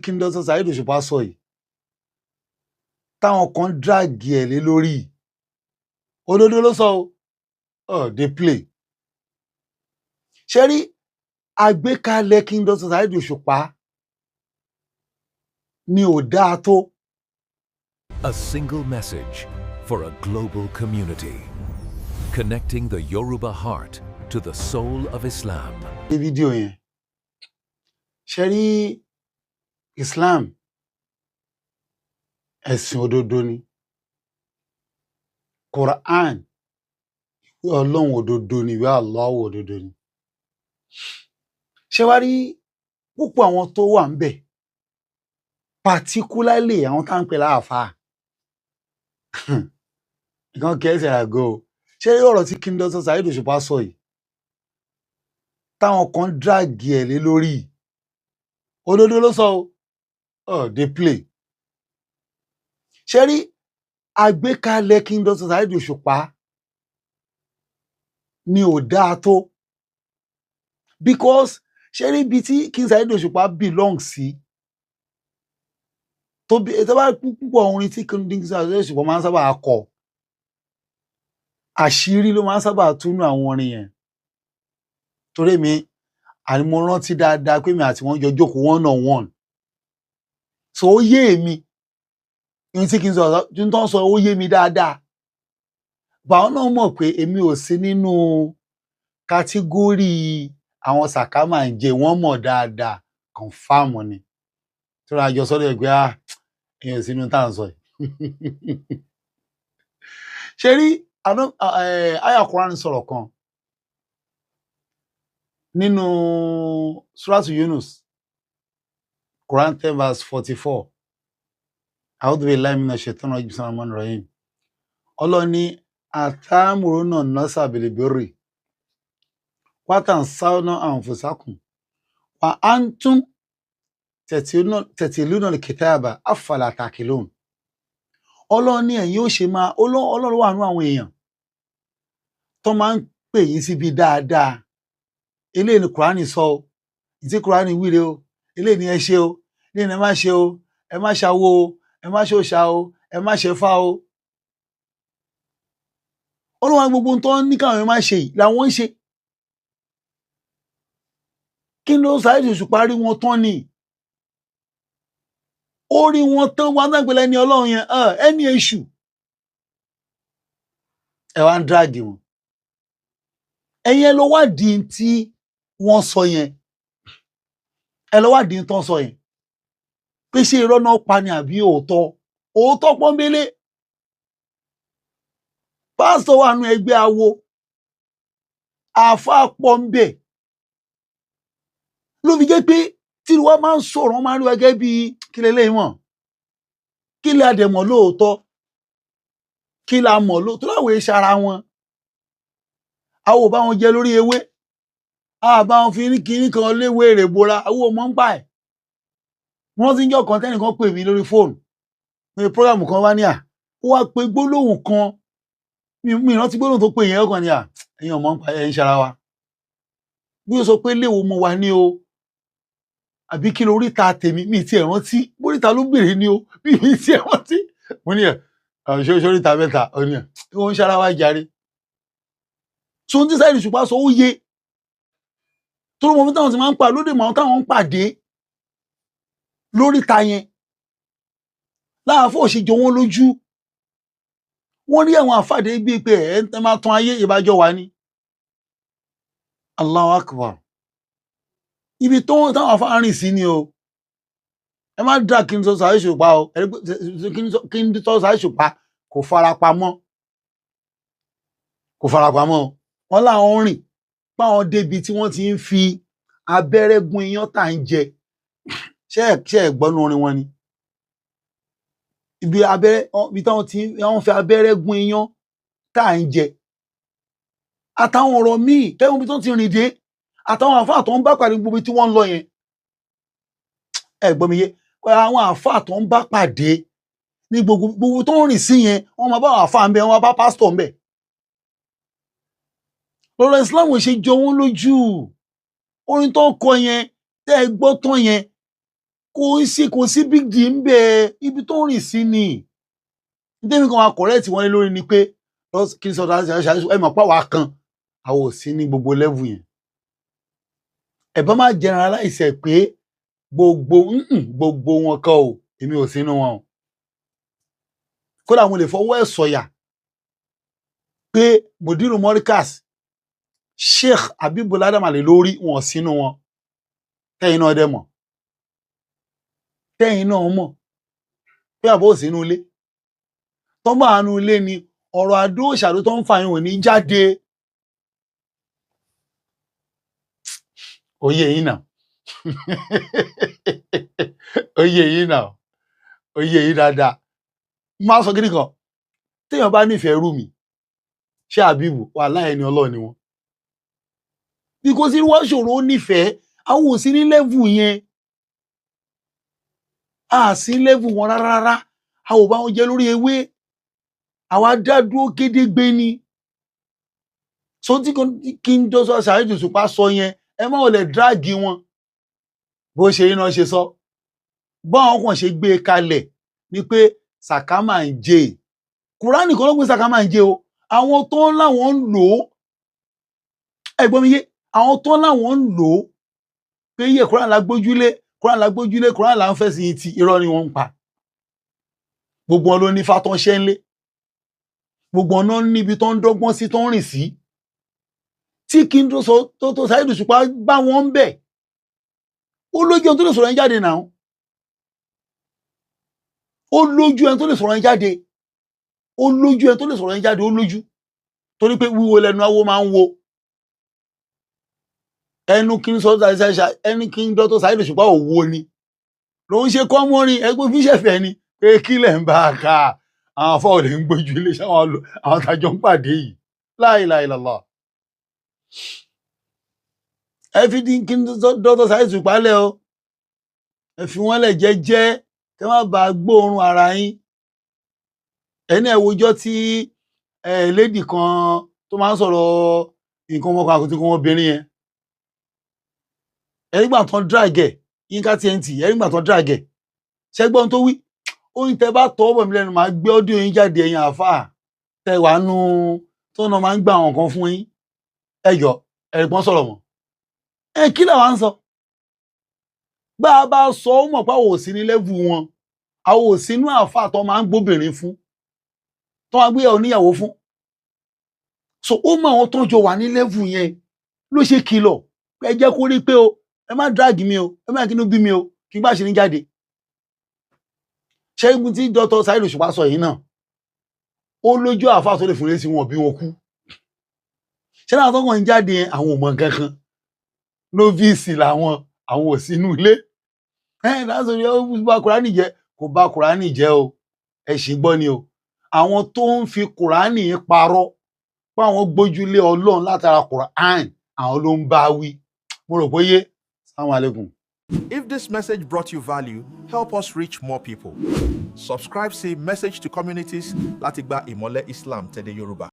King Dr. Saheed Òṣùpá sọ yìí, táwọn kan drag ẹ̀ lé lórí yìí, òdodo ló sọ o. Oh, dey play. Ṣe rí àgbékalẹ̀ King Dr. Saheed Òṣùpá ni ò dáa tó. A single message for a global community, connecting the Yoruba heart to the soul of Islam. Ní fídíò yẹn, ṣe rí Islam, ẹ̀sìn òdodo ni. Quran, ìwé Ọlọ́run òdodo ni, ìwé Allah òdodo ni. Ṣé wá rí púpọ̀ àwọn tó wà ń bẹ̀, particularly àwọn tá à ń pè láàfáà, nǹkan kẹsẹ̀ àgọ́ o. Ṣé rí ọ̀rọ̀ tí King Dr. Saheed Òṣùpá sọ yìí, táwọn kan drag ẹ̀ lé lórí yìí, òdodo ló sọ o. Oh, dey play. Ṣé rí àgbékalẹ̀ King Dr. Saheed Òṣùpá ni ò dáa tó, because ṣé rí ibi tí King Saheed Òṣùpá belong sí, tó bí tó bá púpọ̀ orin tí King Saheed Òṣùpá máa ń sábà kọ, àṣírí ló máa ń sábà túnú àwọn orin yẹn. Torí mi àní, mo rántí dáadáa pé mi àti wọn jọ jókòó one on one, so ó yé èmi ní tí kí n sọ tí n tó ń sọ, ó yé mi dáadáa. Báwọn náà mọ̀ pé èmi ò sí nínú category àwọn sàkámà ń jẹ. Wọ́n mọ̀ dáadáa, confam ni, tí wọ́n àjọ sọ́dọ̀ ẹ̀ pé, ah, èèyàn sínú tá à ń sọ yìí. Ṣe rí àyà Quran sọ̀rọ̀ kan nínú Suratu Yunus, Quran 10 verse 44. A'udhu billahi minash shaitani rajim, bismillahir rahmanir rahim. Ọlọ́run ní, atamuruna nasa bilbirri watansawna anfusakum wa antum tatluna alkitaba afala taqilun. Ọlọ́run ní, ẹ̀yin ó ṣe máa, Ọlọ́run wà nú àwọn èèyàn tó máa ń pè yín síbi dáadáa. Eléyìí ni Kùránì sọ o, ìtí Kùránì wíre o, eléyìí ni ẹ ṣe o, eléyìí ni ẹ má ṣe o, ẹ má ṣàwo o, ẹ má ṣòṣà o, ẹ má ṣẹfá o. Ọlọ́run, gbogbo tó ń ní káwọn èèyàn má ṣe yìí làwọn ń ṣe. Kí ló Saheed Òṣùpá rí wọn tán ni? Ó rí wọn tán wọn náà gbẹlẹ ní Ọlọ́run yẹn, ẹni èṣù ẹ wá ń drag wọn. Ẹ̀yin ẹ lọ wádìí tí wọ́n sọ yẹn, ẹ lọ wádìí tán sọ yẹn, pé ṣé irọ́ náà pa ni àbí òótọ́? Òótọ́ pọ́nbélé. Pásítọ̀ wà nù ẹgbẹ́ awo, àáfàá pọ̀ ń bẹ̀, ló fi jẹ́ pé tí wọ́n máa ń sọ̀rọ̀, wọ́n máa ń rí wa gẹ́gẹ́ bí kí lélẹ́yìn mọ̀, kí lè àdẹ̀mọ̀ lóòótọ́, kí la mọ̀ lóòótọ́ láwọn èèṣà ara wọn. Àwọn ò bá wọn jẹ lórí ewé, a bá wọn fi ní kinní kan léwé èrè bora, àwọn ò mọ̀ ń pa ẹ̀. Wọ́n ti ń jọ́ kan tẹ́nìkan pè mí lórí fóònù pé program kan wá ní à, ó wá pe gbólóhùn kan, mi rántí gbólóhùn tó pè yẹn, ọkàn ní à, ẹ̀yin ọmọ ń pa ẹ̀ ń ṣara wa. Bí ó sọ pé léwo mo wà ní o, àbí kí lóríta tèmi, mi ti ẹ̀ rántí bóríta ló béèrè ní o, bí mi ti ẹ̀ rántí. Mo ní ẹ̀ ṣé sóríta mẹ́ta, ó ní ẹ̀ wọ́n ń ṣara wa jàre. So ní Saheed Òṣùpá sọ, ó yé tó ló mọ táwọn ti máa ń pa lóde mọ àwọn táwọn ń pàdé lóríta yẹn láàfọ òṣèjọ jọ wọn lójú. Wọ́n rí àwọn àfàdé bíi pé ẹ ń máa tán ayé ìbájọ wa ní. Allahu Akbar. Ibi tó táwọn afá rìn sí ni o. Ẹ má dá kí n sọ Saheed Òṣùpá o, kí n sọ Saheed Òṣùpá kò fara pamọ́, kò fara pamọ́ o. Wọ́n láwọn rìn páwọn débi tí wọ́n ti ń fi abẹ́rẹ́ gún iyán tá à ń jẹ. Ṣé ẹ gbọ́nú orin wọn ni ibi abẹ́rẹ́, ibi táwọn ti wọ́n fi abẹ́rẹ́ gún iyán tá à ń jẹ, àtàwọn ọ̀rọ̀ míì tẹ́wọ́n bí tó ti rìn dé, àtàwọn àfáà tó ń bá pàdé gbogbo tí wọ́n ń lọ yẹn. Ẹ gbọ́ mi yé? Àwọn àfáà tó ń bá pàdé ní gbogbo gbogbo tó ń rìn sí yẹn, wọ́n máa bá àwọn àfáà ń bẹ, wọ́n máa bá pásítọ̀ ń bẹ. Lọ́rọ̀ Islam ò ṣe jọ wọ́n lójú. Orin tó ń kọ yẹn tẹ́ ẹ gbọ́ tán yẹn, Kò ń ṣe, kò sí big deal ń bẹ ibi tó ń rìn sí ni. Nítorí kan wa correct wọn lé lórí ni pé kí n sọ ẹ mọ̀ pàwọ́ kan, àwọn ò sí ní gbogbo level yẹn. Ẹ bá má generalize ẹ pé gbogbo gbogbo wọn kọ́ o, èmi ò sínú wọn o. Kódà mo lè fọwọ́ ẹ̀ sọ̀yà pé Mudiru Morikas, Sheikh Habibullah Adam lórí wọn sínú wọn. Tẹ́yìn náà dẹ̀ mọ̀, tẹ́yìn náà mọ̀ pé àbọ̀ sínú ilé tó bá àánú ilé ni ọ̀rọ̀ àdó òṣàdó tó ń fa yín ò ní jáde. Oyè yín náà, oyè yín náà, oyè yín dáadáa. Máa sọ kíní kan, téèyàn bá nífẹ̀ẹ́ rú mi, ṣé Àbíbù wà láyé ni Ọlọ́run ni wọn bí kò sí wọ́n ṣòro ó nífẹ̀ẹ́. Àwọn ò sí ní lẹ́vù yẹn, a sí lẹ́vù wọn rárá rárá. A ò bá wọn jẹ lórí ewé, àwa dá dúró gédégbé ni. So tí kí n tó sọ Saheed Òṣùpá sọ yẹn, ẹ má ò lè dráàgì wọn bó ṣe iná ṣe sọ. Báwọn kan ṣe gbé e kalẹ̀ ni pé sàkámà ń jẹ Kùránì kan ló gbé sàkámà ń jẹ o. Àwọn tó ń láwọn ń lò ó, ẹ̀gbọ́n mi yé, àwọn tó ń láwọn ń lò ó pé iye Kùránì la gbójúlé, Kùránì la gbójúlé, Kùránì là ń fẹ́ sí ti irọ́ ni wọ́n ń pa. Gbogbo wọn ló ní ifá tó ń ṣẹ́ ńlé, gbogbo ọ̀nà níbi tó ń dọ́gbọ́n sí, tó ń rìn sí, tí kí n tó sọ tó Saheed Òṣùpá bá wọn ń bẹ̀. Ó lójú ẹni tó lè sọ̀rọ̀ yẹn jáde náà, ó lójú ẹni tó lè sọ̀rọ̀ yẹn jáde, ó lójú ẹni tó lè sọ̀rọ̀ yẹn jáde, ó lójú. Torí pé wíwo lẹnu awo máa ń wo ẹnu. Kí n sọ ẹni kí n dọ́tọ̀ Saheed Òṣùpá ò wo ni ló ń ṣe kọ́ mọ́rin ẹgbẹ́ fíṣẹ̀fẹ̀ ni pé kí lẹ̀ ń bá a ká. Àwọn afọ́ lè ń gbójú ilé sáwọn àwọn tàjọ ń pàdé yìí. La ilaha illallah. Ẹ fi dín kí n dọ́tọ̀ Saheed Òṣùpá lẹ̀ o, ẹ fi wọ́n lẹ̀ jẹ́jẹ́ kẹ́ má bàa gbóòórùn ara yín. Ẹni ẹ wojọ́ tí ẹ lédì kan tó máa ń sọ̀rọ̀ nǹkan ọmọkùnrin àti nǹkan ọmọbìnrin yẹn, ẹ̀rígbà tán drag ẹ̀, Yínká TNT, ẹ̀rígbà tán drag ẹ̀, ṣẹ́gbọ́n tó wí oyin tẹ bá tọ́ bọ̀ mí lẹ́nu, màá gbé ọ́dún yín jáde. Ẹ̀yin àáfàá tẹ wàá nu tó náà máa ń gba àwọn nǹkan fún yín, ẹ jọ ẹ̀rígbọ́n sọ̀rọ̀ mọ́ ẹ. Kí làwa ń sọ? Bá a bá sọ ó mọ̀ pé àwọn ò sí ní lẹ́vù wọn, àwọn ò sínú àáfàá tó máa ń gbóbìnrin fún, tó máa gbéyàwó níyàwó fún. So ó mọ àwọn tó jọ wà ní lẹ́vù yẹn ló ṣe kìlọ̀ ẹ jẹ́ kó rí pé o, ẹ má drag mi o, ẹ má kí inú bí mi o, kí n bá ṣe ní jáde. Ṣẹ́gun tí Dr. Saheed Òṣùpá sọ yìí náà, ó lójú àáfàá tó lè fún lésì wọn bí wọn kú. Ṣé láwọn tó kàn ń jáde yẹn, àwọn ò mọ nǹkan kan, novice làwọn, àwọn ò sínú ilé ẹ lásán ó bá Kùránì jẹ́. Kò bá Kùránì jẹ́ o, ẹ ṣì gbọ́ ni o. Àwọn tó ń fi Kùránì parọ́ pé àwọn gbójúlé Ọlọ́run látara Kùránì, àwọn ló ń bá wí. Mo rò pé yé. Assalamu alaikum. If this message brought you value, help us reach more people. Subscribe sí Message to Communities láti gba ìmọ́lẹ̀ Islam tẹ̀dẹ̀ Yorùbá.